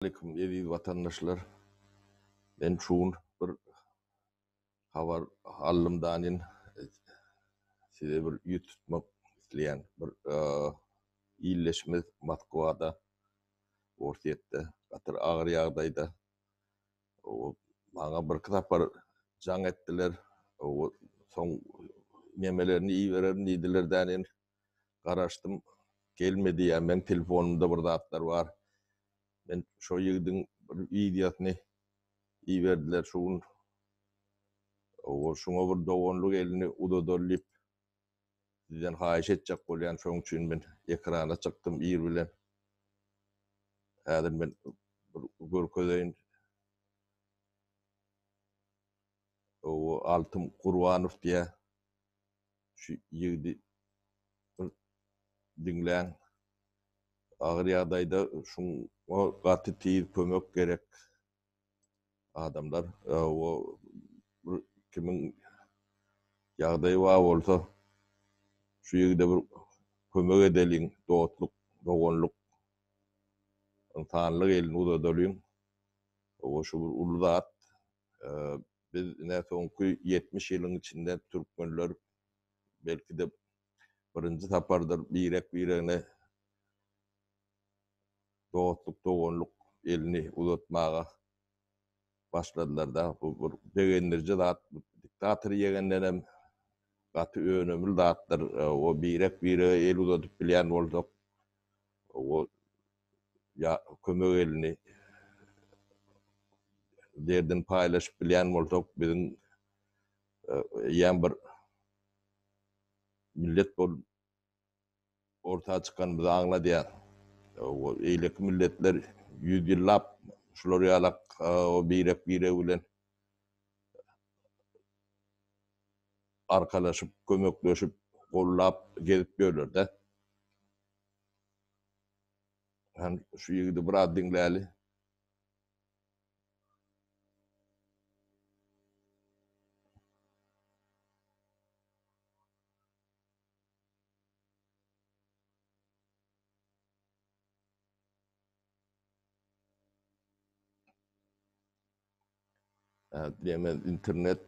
Aleýkum eziz watandaşlar. Men şu gün bir habar aldym danin size bir ýüz tutmak isleýän bir ildeşimiz Moskwada Orsýetde gaty agyr ýagdaýda maňa birki sapar jaň etdiler soň nemelerini ibererin diýdiler danin garaşdym gelmedi ýa meň telefonymda bir zatlar bar. Men şo ýigidiň bir wideosyny iberdiler şu gün. O şuňa bir doganlyk elini uzadaly diýip sizden haýyş etjek bolýan şoň üçin men ekrana çykdym ir bilen. Häzir men bir görkezeýin. O Altyn Gurbanow diýä. Şu ýigidi bir diňläň. Agyr ýagdaýda şuňa gaty tiz kömek gerek. Adamlar o bir kimiň ýagdaýy bar bolsa şu ýigide bir kömek edeliň, dostluk, doganlyk, ynsanlyk elini uzadalyň. O şu bir uly zat. Biz ine soňky 70 ýylyň içinde türkmenler belki-de birinji sapardyr birek-biregine dostluk, doganlyk elini uzatmaga başladylar-da. Bu bir begendiriji zat. Diktator ýegendenem gaty önemli zatdyr. O birek-birege el uzadyp bilýän bolsak, o ýa kömek elini derdini paýlaşyp bilýän bolsak, biziň eýýäm bir millet bolup orta çykanymyzy aňladýar. Eýleki milletler ýüzýyllap şular ýalak birek-biregi bilen arkalaşyp, kömekleşip, gollap gezip ýörler-de. Hany şu ýigidi biraz diňläli. Diýemez internet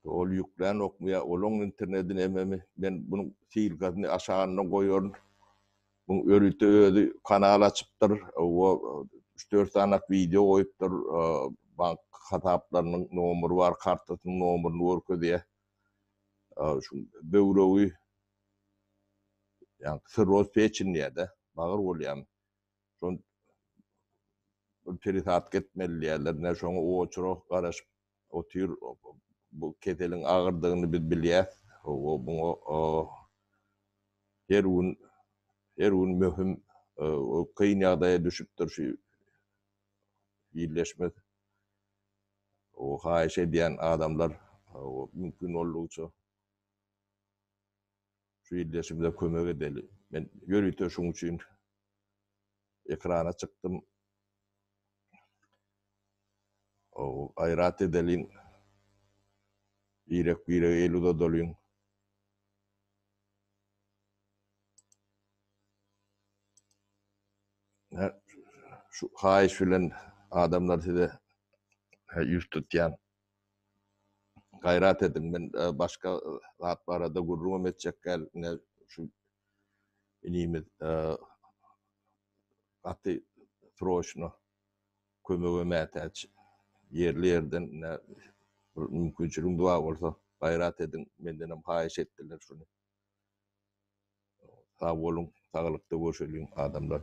ol ýüklänokmy ýa olaň interneti nememi men bunuň sylkasyny aşagynda goýaryn. Bu ýörite özi kanal açypdyr. O 3-4 sany wideo goýupdyr. Bank hasaplarynyň nomery bar, kartasynyň nomeryny görkezýär. Şu böwregi ýa sirroz peçin diýýär-de, bagyr bolýarmy? Şony bir peresadka etmeli diýýärler. Ine şoňa oçura garaşyp otyr. Bu keseliň agyrdygyny biz bilýäs. Muňa her gün her gün möhüm kyn ýagdaýa düşüpdir şu illeşme. Haýyş edýän adamlar mümkin boldugyça şu ildeşimize kömek edeli. Men ýörite şuň üçin ekrana çykdym. Gaýrat edeliň. Birek-birege el uzadalyň. Şu haýyş bilen adamlar size ýüz tutýan. Gaýrat ediň. Men e, başga zat barada gürrüňem etjek däl. Ine şu inimiz e, gaty sroçno kömege mätäç. Ýerli ýerden ine bir mümkinçiligiň bar bolsa gaýrat ediň. Mendenem haýyş etdiler şuny. Sag boluň, saglykda görşeliň adamlar.